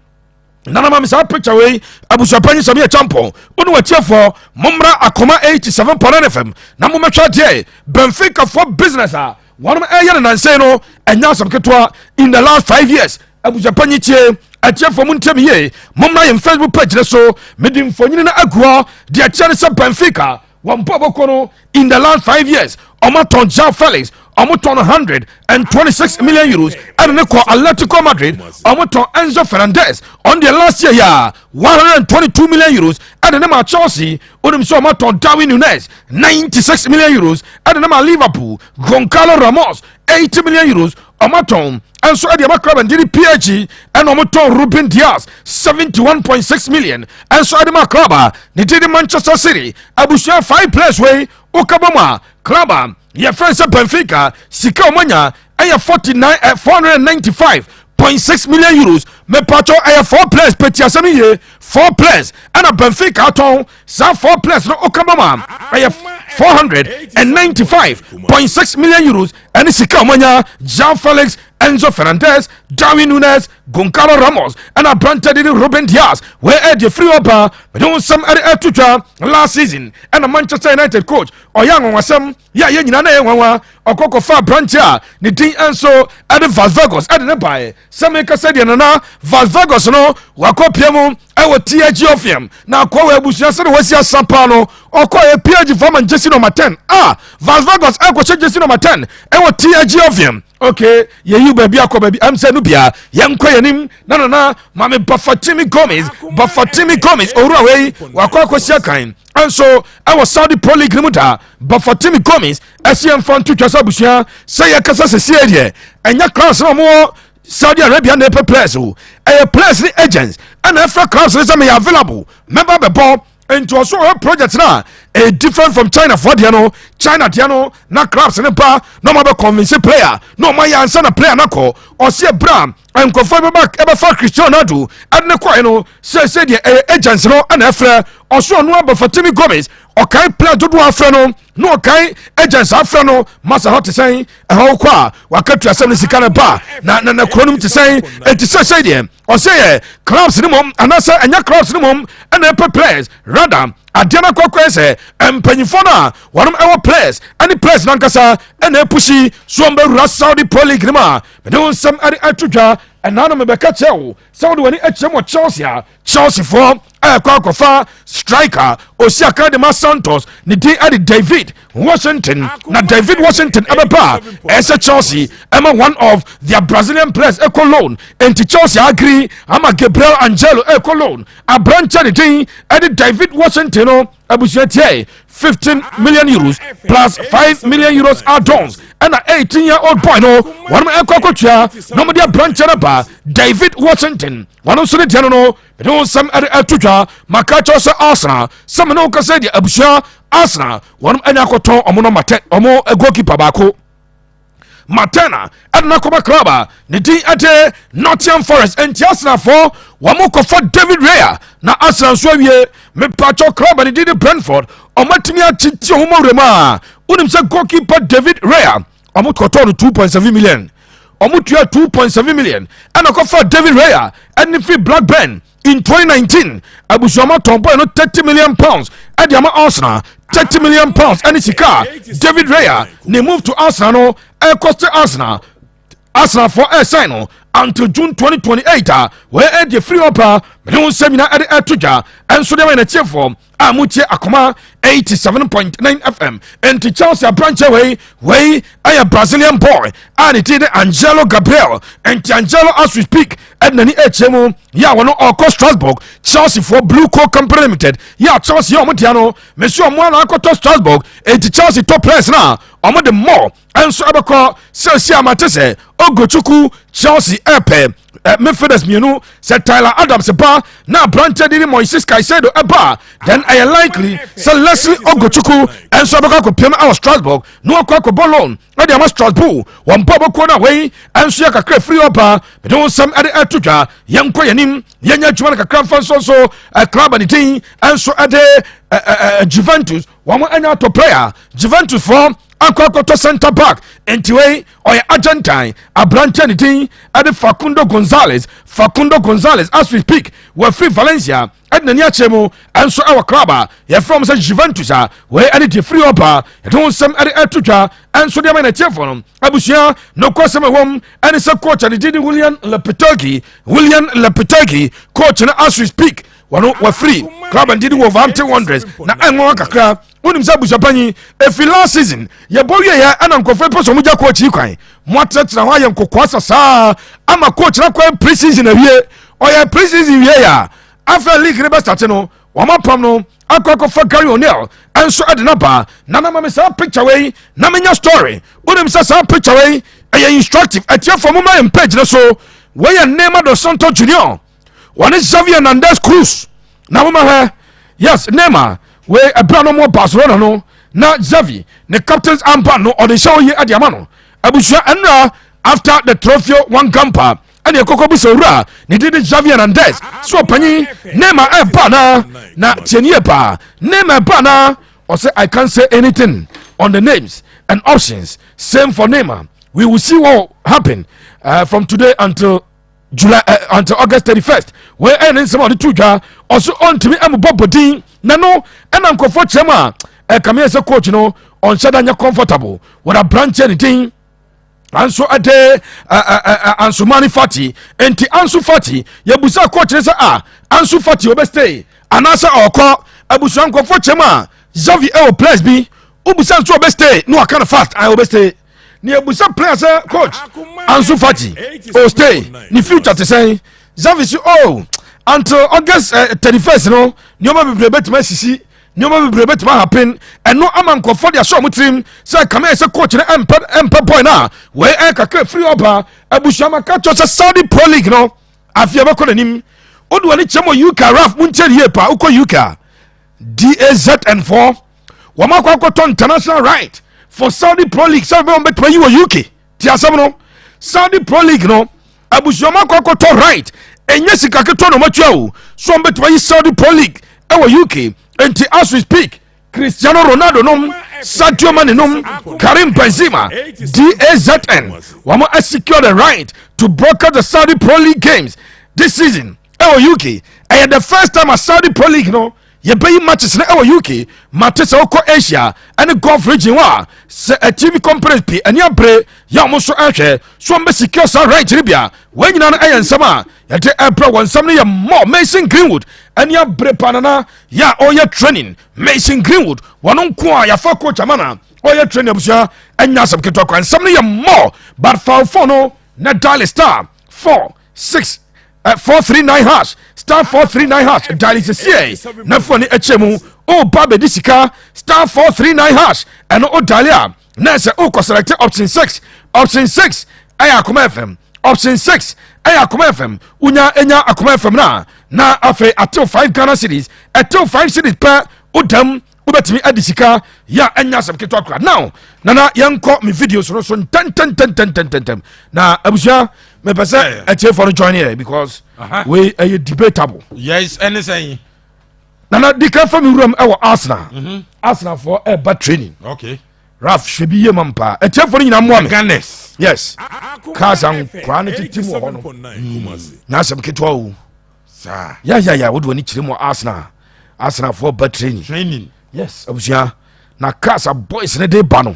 nana ma me saa picture wei. Abusuapanyin sɛm yɛ champɔn, wo ne watiefoɔ mommra Akoma 87.9 FM na mommɛhwɛ adeɛ. Benficafoɔ business a wɔnom ɛyɛ no nansɛn no ɛnyɛ asɛm ketewa. In the last 5 years, abusuapanyin, tie, atiefoɔ mu ntɛm yie, mommra yɛn Facebook page ne so, mede mfonyini no agu hɔ. Deɛ kyerɛ ne sɛ Benfica wɔn bɔ bɔkɔ no, in the last 5 years, ɔmo atɔn João Felix, ɔmo tɔn €126 million ɛna ne kɔ Atletico Madrid. Ɔmo tɔn Enzo Fernandez on the last year yɛ €122 million. Ɛde ne ma Chelsea, wonim sɛ ɔmatɔn Darwin Nunes €96 million ɛde ne ma Liverpool. Goncalo Ramos, €80 million, ɔmatɔn ɛnso ɛde ɛma club ndini PSG. Ɛna ɔmotɔn Ruben Dias 71.6 million ɛnso ɛde ma club a ne din de Manchester City. Abusua, five players wei wokabɔ mu a, club a yɛfrɛ sɛ Benfica sika ɔmanya ɛyɛ 49 €495.6 million. Mepatɔ, ɛyɛ four players pɛti. Asɛm yie, four players ɛna Benfica atɔn. Saa four players no wokabɔ mu a, ɛyɛ €495.6 million ɛne sika ɔmanya: Jean Felix, Enzo Fernandez, Darwin Nunes, Goncalo Ramos ɛna aberante de ne Ruben Dias. Wei ɛde firi hɔ ba, mede wo nsɛm ɛde ɛto twa. Last season ɛna Manchester United coach ɔyɛ anwanwasɛm yɛ a yɛn nyinaa na ɛyɛ nwanwa, ɔkɔkɔfa aberante a ne din nso ɛde Wout Weghorst ɛde ne baeɛ. Sɛ meka sɛ deɛ nana Wout Weghorst no wakɔ pia mu ɛwɔ TSG Hoffenheim na akɔ wɔ abusua sɛde wasi asa paa no, ɔkɔyɛ PSG fama jersey number 10 a Wout Weghorst ɛkɔhyɛ jersey number 10 ɛwɔ TSG Hoffenheim. Okay, yɛyi baabi akɔ baabi ɛm sɛ no bia yɛnkɔ yɛnim na nana maame Bafatimi Gomez. Bafatimi Gomez owura wei wakɔ akɔsi akan nso ɛwɔ Saudi Pro League no mu da. Bafatimi Gomez ɛsi yɛmfa nto twa sɛ, abusua, sɛ yɛkasa sɛsie deɛ, ɛnyɛ clubs na ɔmowɔ Saudi Arabia na ɛpɛ players o, ɛyɛ players ne agents ɛna ɛfrɛ clubs ne sɛ meyɛ available, mɛba bɛbɔ. Nti ɔso ɔyɛ project no a ɛyɛ different from China foɔ deɛ no. China deɛ no na clubs ne ba na ɔma bɛ convince player na ɔma yɛ ansa na player no akɔ. Ɔsi ɛbrɛ a nkɔfoɔ bɛba ɛbɛfa Cristiano Ronaldo ɛde ne kɔɛ no, sɛsɛ deɛ ɛyɛ agents no ɛna ɛfrɛ. Ɔso ɔno Abafatimi Gomez ɔkae player dodoɔ afrɛ no na ɔkae agents afrɛ no masa hɔ te sɛn ɛhɔ kɔ a wakatua sɛm no sika no ba na kuro no mu te sɛn. Ɛnti sɛsɛ deɛ ɔsɛ yɛ clubs no mom anaasɛ ɛnyɛ clubs no mom ɛna ɛpɛ players, rather adeɛ no akɔkɔɛ sɛ mpanyinfoɔ no a wɔnom ɛwɔ players ɛne players nankasa ɛna ɛpush so ɔmbɛwura Saudi Pro League no mu a mede wo nsɛm ɛde ato dwa. Ɛnaa no mebɛka kyerɛ wo sɛ wode w'ani akyerɛ mu wɔ Chelsea a, Chelseafoɔ ɛkɔ akɔfa striker osi aka de ma Santos, ne din ɛde David Washington. Na David Washington ɛbɛba a, ɛsɛ Chelsea ɛma one of their Brazilian players ɛkɔ loan. Enti Chelsea agree ama Gabriel Angelo ɛkɔ loan. Aberanteɛ ne din ɛde David Washington no, abusua, tie, €15 million plus €5 million add-ons ɛna 18 year old boy no wɔn ɛkɔ akɔtua na wɔde aberanteɛ no ba. David Washington wɔn nso ne deɛ no mede wo nsɛm ɛde ɛto dwa. Maka kyerɛ sɛ Arsenal sɛ mene wo kasa deɛ, abusua, Arsenal wɔn ɛne akɔtɔn ɔmo no matɛ ɔmo goalkeeper baako Matena ɛde no akɔba club a ne din ɛde Nottingham Forest. Enti Arsenalfoɔ wɔn kɔfa David Raya na Arsenal nso awie. Mepatwɔ, club a ne din de Brentford ɔmatumi atete ɔmo mawura mu a, wonim sɛ goalkeeper David Raya ɔmo kɔtɔɔ no 2.7 million. Ɔmo tua 2.7 million ɛna kɔfa David Raya ɛne fi Blackburn in 2019. Abusuama tɔn boy no £30 million ɛde ama Arsenal. £30 million ɛne sika David Raya ne move to Arsenal no ɛkɔste Arsenal. Arsenal fo ɛsɛn no until June 2028 a wɔyɛ ɛde firi hɔ paa. Mene wo nsɛm nyinaa ɛde ɛto dwa ɛnso deɛ ma yɛnatiefoɔ a motie Akoma 87.9 FM. Enti Chelsea aberankyɛ wei ɛyɛ Brazilian boy a ne ti de Angelo Gabriel. Enti Angelo, as we speak, ɛde n'ani akyerɛ mu yɛ a wɔno ɔkɔ Strasbourg. Chelsea foɔ, Blue Co Company Limited yɛ a Chelsea yɛ ɔmo dea no, mesi ɔmo ana akɔtɔ Strasbourg. Enti Chelsea top players na ɔmo de more ɛnso ɛbɛkɔ sɛsi amate sɛ Ogochukwu. Chelsea ɛpɛ midfielders mmienu sɛ Tyler Adams ba na aberanteɛ de ne Moises Caicedo ɛba, then ɛyɛ likely sɛ Leslie Ogochukwu ɛnso ɛbɛkɔ akɔpiem ɛwɔ Strasbourg na wakɔ akɔbɔ loan ɛde ama Strasbourg. Wɔn bɔ bɔkuo no a wei ɛnso yɛ kakra firi ɔba mede wo nsɛm ɛde ɛto dwa. Yɛnkɔ yɛnim, yɛnyɛ adwuma no kakra mfa nso so club ne din ɛnso ɛde Juventus. Wɔn anya atɔ player. Juventus foɔ akɔ akɔtɔ center back. Nti wei ɔyɛ Argentine aberanteɛ ne din ɛde Facundo Gonzalez. Facundo Gonzalez, as we speak, wɔafiri Valencia ɛde n'ani akyerɛ mu ɛnso ɛwɔ club a yɛfrɛ mo sɛ Juventus a wei ɛde deɛ firi ɔba yɛde ho nsɛm ɛde ɛto dwa ɛnso deɛ ma n'atiefoɔ no. Abusua, nokwasɛm ɛwɔ ɛne sɛ coach a ne din de Julian Lopetegui, Julian Lopetegui coach no, as we speak, wɔno wafiri club a ne din de Wolverhampton Wanderers na ɛnwa kakra. Wonim sɛ abusuapanyin, ɛfiri last season yɛbɔ wieɛ ɛna nkɔfoɔ pɛ sɛ ɔmogya coach yi kwan. Mo atenatena hɔ ayɛ nkokoa sasaa ama coach no akɔ pre-season awie. Ɔyɛ pre-season wie a, afei league ne bɛstart no. Wɔn apam no akɔ akɔfa Gary O'Neil nso de no ba. Nana, ma me saa picture wei na menya story. Wonim sɛ saa picture wei ɛyɛ instructive. Atiefoɔ, mo ma yɛn page no so. Wɔyɛ Neymar dos Santos Junior, wɔne Xavier Hernandez Cruz na moma hwɛ. Yes, Neymar wei, ɛberɛ no mo Barcelona no na Xavi ne captain's armband no ɔde hyɛ oyi de ama no. Abusua, ɛnura after the Trofeo Joan Gamper ɛne ɛkɔkɔ bi sɛ owura ne de Xavier Hernandez so, ɔpanyin, Neymar ɛba na tiɛnie paa, Neymar ɛba na ɔsɛ, "I can't say anything on the names and options. Same for Neymar. We will see what will happen from today until July, until August 31st." Wei ɛyɛ ne nsɛm a ɔde to dwa. Ɔso ɔntumi ɛmobɔ bɔdin na no ɛna nkurɔfoɔ kyerɛ mu a ɛkame yɛ sɛ coach no ɔnhyɛ da nyɛ comfortable wɔde aberanteɛ ne din anso ɛde Ansumani Fati. Nti Ansu Fati, yɛbusa coach ne sɛ a Ansu Fati obɛ stay anaasɛ ɔkɔ? Abusua, nkurɔfoɔ kyerɛ mu a Xavi ɛwɔ players bi wobusa nso ɔbɛ stay na waka no fast a ɔbɛ stay. Ne yɛbusa player sɛ, "Coach, Ansu Fati o stay, ne future te sɛn?" Xavi si, "Oh, until August 31st no, nneɛma bebree bɛtumi asisi, nneɛma bebree bɛtumi ahappen." Ɛno ama nkɔfoɔ de ahyɛ ɔmo tirim sɛ kame yɛ sɛ coach no ɛmpɛ boy no a wei ɛyɛ kakra firi ɔba. Abusuama ka kyerɛ sɛ Saudi Pro League no afei ɛbɛkɔ n'anim. Wode w'ani kyerɛ mɔ UK, Raf, monkyɛ ne yie paa. Wokɔ UK a, DAZN 4 wɔn akɔ akɔtɔ international right for Saudi Pro League sɛ bɛn bɛtuma yi wɔ UK. Ti asɛm no, Saudi Pro League no, abusuama akɔ akɔtɔ right. Ɛnyɛ sika ketewa na ɔmatua o, so wɔn bɛtuma yi Saudi Pro League ɛwɔ UK. Nti as we speak, Cristiano Ronaldo nom, Sadio Mane nom, Karim Benzema, DAZN wɔn asecure the right to broadcast the Saudi Pro League games this season ɛwɔ UK. Ɛyɛ the first time a Saudi Pro League no yɛbɛyi matches no ɛwɔ UK. Mate sɛ wokɔ Asia ɛne Gulf region hɔ a, sɛ TV companies pii ani abere yɛ ɔmo nso ɛhwɛ so ɔmo bɛsecure saa right no bia. Wɔn nyinaa no ɛyɛ nsɛm a yɛde ɛbrɛ wɔn. Nsɛm no yɛ mɔ. Mason Greenwood ani abere panana yɛ a ɔyɛ training. Mason Greenwood, wɔn nko a yɛafa coach ama na ɔyɛ training. Abusua, ɛnya asɛm ketewa kora. Nsɛm no yɛ mɔ, but fawfo no na dial *46 439#, *439#. Dial sesie na fo ne akyɛ mu ɔba bɛdi sika. *439#, ɛno o dial a na sɛ wokɔ select option 6. Option 6 ɛyɛ Akoma FM. Option 6 ɛyɛ Akoma FM. Wonya ɛnya Akoma FM no a, na afei atew 5 Ghana cedis. Ɛtew 5 cedis pɛ, wodam wobɛtumi adi sika yɛ a ɛnya asɛm ketewa kora. Now nana, yɛnkɔ me videos no so ntɛntɛntɛntɛntɛntɛm. Na abusua, mepɛ sɛ atiefoɔ no join yɛ because wei ɛyɛ debatable. Yes, ɛne sɛn? Nana, di ka fa me wuram ɛwɔ Arsenal. Arsenalfoɔ ɛba training. Raf, hwɛ bi yie ma mpa. Atiefoɔ no nyinaa mmoa me. Gunners. Yes, cars a nkoraa no tete mu wɔ hɔ no na asɛm ketewa o. Saa. Yayaya, wode w'ani kyerɛ mu wɔ Arsenal, Arsenalfoɔ ba training. Training. Yes, abusua, na cars a boys ne de ba no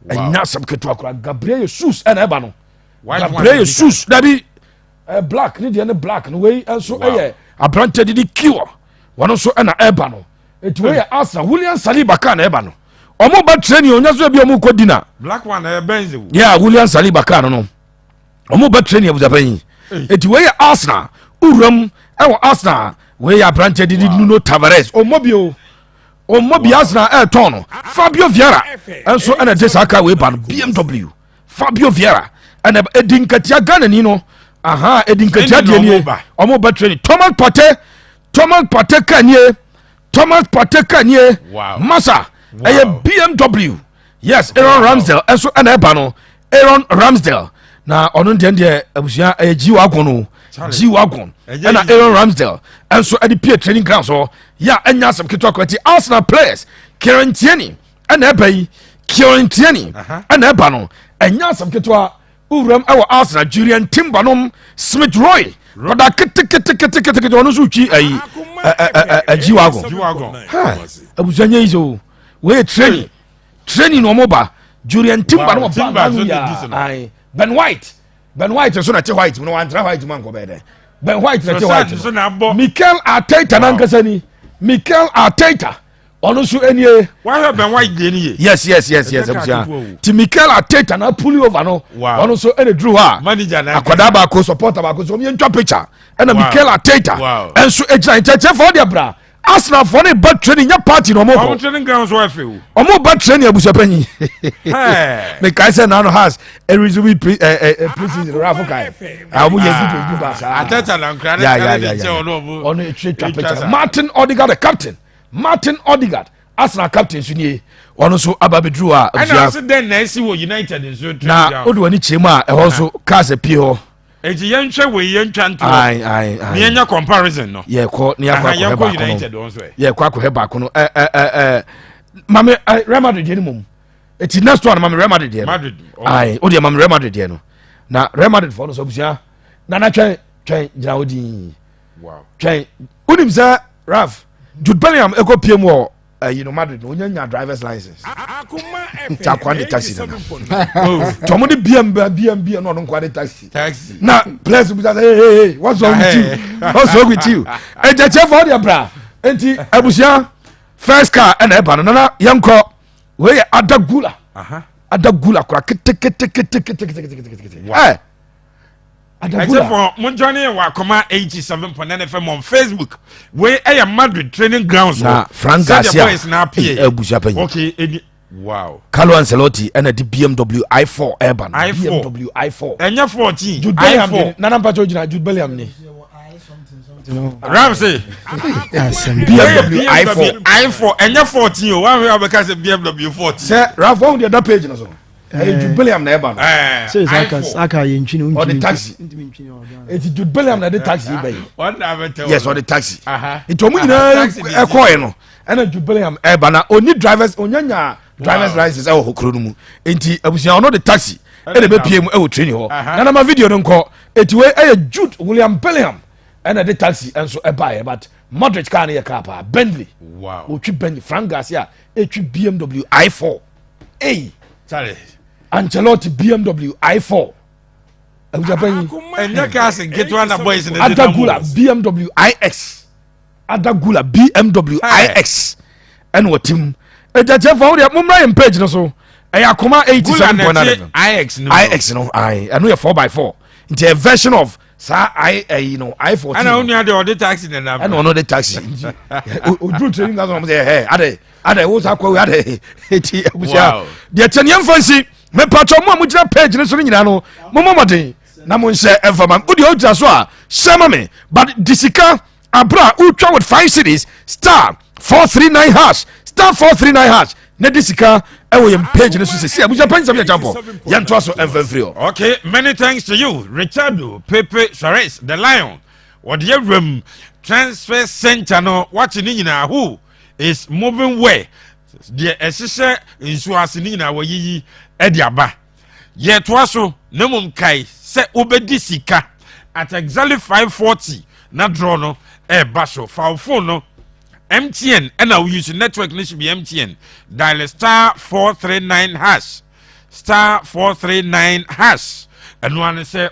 ɛnya asɛm ketewa koraa. Gabriel Jesus ɛna ɛba no. White one. Gabriel Jesus, dabi, black ne deɛ ne black no. Wei nso ɛyɛ aberante didi kiwa, wɔno nso ɛna ɛba no. Eti wei yɛ Arsenal. William Saliba car na ɛba no. Ɔmo ba training, onya so ebi ɔmo kɔ dinner. Black one ɛyɛ Benz o. Yeah, William Saliba car no, ɔmo ba training, abusuapanyin. Eti wei yɛ Arsenal. Wuram ɛwɔ Arsenal, wei yɛ aberante didi Nuno Tavares. Ɔmo bi o, ɔmo bi Arsenal ɛɛtɔn no. Fabio Vieira ɛnso ɛna de saa car wei ba no, BMW. Fabio Vieira ɛna edi nkatia Ghana ni no aha, edi nkatia Training deɛ na nie. ɔmo ba. Ɔmo ba training. Thomas Partey, Thomas Partey car nie, Thomas Partey car nie. Masa, ɛyɛ BMW. Yes, Aaron Ramsdale ɛnso ɛna ɛba no. Aaron Ramsdale na ɔno deɛ abusua, ɛyɛ G wagon o. Charlie. G wagon. Ɛnyɛ ɛna easy. Aaron Ramsdale ɛnso ɛde pie training ground so yɛ a ɛnya asɛm ketewa kora. Ti Arsenal players, Kieran Tierney ɛna ɛba yi. Kieran Tierney ɛna ɛba no, ɛnya asɛm ketewa. Wuram ɛwɔ Arsenal, Julian Timber nom, Smith Rowe kɔda keteketeketekete, ɔno nso twi ayi ɛ G wagon. G wagon. Abusua, nyɛ yi sɛ o, wei yɛ training, training na ɔmo ba. Julian Timber no ɔba Timber nanu nso de yɛ di so no. Ayi, Ben White, Ben White nso na te white mu no, wantra white mu ankɔ bɛyɛ dɛ. Ben White na te Trossard white nso no. na abɔ. Mikel Arteta nankasa ni. Mikel Arteta, ɔno nso nie. Wahwɛ Ben White deɛ ni ye. Yes. Ɛsɛ kaa Abusua, ketewa o. ti Mikel Arteta na pull over no. Ɔno nso ɛna duru hɔ a Manager na akwadaa baako, supporter baako so, ɔmo yɛ ntwa picture ɛna Mikel Arteta ɛnso egyina nkyɛnkyɛn fɔ ɔde abira. Arsenal foɔ ne ba training, nyɛ party na ɔmo Ɔmo kɔ. training ground so ɛfɛ o. Ɔmo ba training, abusuapanyin. Hey. Mekae sɛ nano has ɛresume pre ɛ ɛ pre-season rafo kae a ɔmo yɛ videos bi ba saa. Ateta na nkura ne kare de kyɛ ɔno ɔmo. Ɔno etwa twa Etwa picture. saa. Martin Odegaard, the captain, Martin Odegaard, Arsenal captain so nie, ɔno nso aba abɛduru a Ɛna abusua. ɔsi dɛn na esi wɔ United nso training Na ground? wode w'ani kyerɛ mu a, ɛhɔ nso cars apie hɔ. Eti yɛnhwɛ wei, yɛntwa ntoɔ. Ae ae Ne ae yɛnyɛ comparison no. Yɛkɔ ne yɛakɔ Aha, akɔhwɛ yɛnkɔ baako no. United wɔn so ɛ. Yɛkɔ akɔhwɛ baako no. ɛ ɛ ɛ ɛ mame Real Madrid deɛ no mom. Eti next one, mame Real Madrid deɛ no. Madrid. Oh. Ae, o deɛ, mame Real Madrid deɛ no. Na Real Madrid fɔ no so, abusua, nana, twɛn, twɛn, gyina hɔ dii. Twɛn, wonim sɛ Raf, Jude Bellingham ɛkɔ pie mu wɔ ɛyi no, Madrid no, onya nya drivers license nti akwa de taxi nana nti ɔmo de bm bɛ bm bm na ɔno nkwa de taxi. Taxi. Na players bisa sɛ, "Hey, hey, hey, what's wrong with you? What's wrong with you?" Ɛgyɛkyɛ fɔ ɔdeɛ bra. Nti abusua, first car ɛna ɛba no, nana, yɛnkɔ. Wei yɛ Arda Guler. Arda Guler kora keteketeketeketeketekete. Ɛ Arda Guler. Ɛkyɛfo, mo join yɛ wɔ Akoma 87.9 FM on Facebook. Wei ɛyɛ Madrid training grounds. Na Fran Sɛdeɛ Garcia boys na apue. Abusua panyin. Okay, eni wow. Carlo Ancelotti ɛna de BMW i4 ɛba no. i4. BMW i4. Ɛnyɛ 14. Jude Bellingham i4. de nana mpatsɛ ogyina Jude Bellingham ni. Ramsey. BMW i4. i4, ɛnyɛ 14 o. Wɔn ahwɛ abɛka sɛ BMW 14. Sɛ Ralph, wɔn deɛ da page no so, ɛyɛ Jude Bellingham na ɛba no. Ɛɛ sɛ saka i4. Saka yɛ ntwini. Ɔde taxi. Eti Jude Bellingham na ɛde taxi yi bɛyi. Wɔn na abɛtɛ. Yes, ɔde taxi. Nti wɔn nyinaa Taxi de si. ɛkɔɛ no, ɛna Jude Bellingham ɛba na oni drivers, onyanya drivers license ɛwɔ hɔ kuro no mu. Nti abusua, ɔno de taxi ɛna ɛbɛpie mu ɛwɔ training hɔ. Nana, ma video no nkɔ. Eti wei ɛyɛ Jude William Bellingham ɛna de taxi ɛnso ɛbaeɛ, but Modric car no yɛ car paa, Bentley. Otwi Bentley. Fran Garcia etwi BMW i4 eyi. Charlie. Ancelotti BMW i4, abusuapanyin. Ɛnyɛ cars nketewa na boys ne de Arda nam o. Guler, BMW iX. Arda Guler, BMW ix ɛna wɔte mu. Ɛgyakyɛ fa wodeɛ, mommra yɛn page no so, ɛyɛ Akoma Gula na 87.9. ɛte ix no mu. ix no ae, ɛno yɛ 4x4, nti ɛ version of saa i ɛyi no, i14. Ɛna wo nua deɛ, ɔde taxi ne nam. Ɛna ɔno de taxi, nti oduru training ground, ɔmo sɛ, "Ɛhɛ, ade ade wo sa kɔ ade." Eti abusua, deɛ kyɛ neɛ mfa nsi mepatwɔ mo a mogyina page no so no nyinaa no, mommɔ mmɔden na monhyɛ ɛmfa ma me. Wodeɛ wogyina so a, hyɛ ma me, but de sika aberɛ a wotwa with 5 cedis, *439#, *439# na de sika ɛwɔ yɛn page no so sɛsi. Abusua panyi sɛ yɛgya mpɔ, yɛntoa so ɛmfa mfiri hɔ. Okay, many thanks to you, Richardo Pepe Suarez, the Lion. Wɔde awuram transfer center no, wakye ne nyinaa, who is moving where, deɛ ɛhyehyɛ nsuo ase ne nyinaa wɔyiyi ɛde aba. Yɛtoa so na mmom kae sɛ wobɛdi sika at exactly 5:40 na draw no ɛɛba so. Fa wo phone no, MTN ɛna wo use network no should be MTN, dial *439#, *439#. Ɛno ano sɛ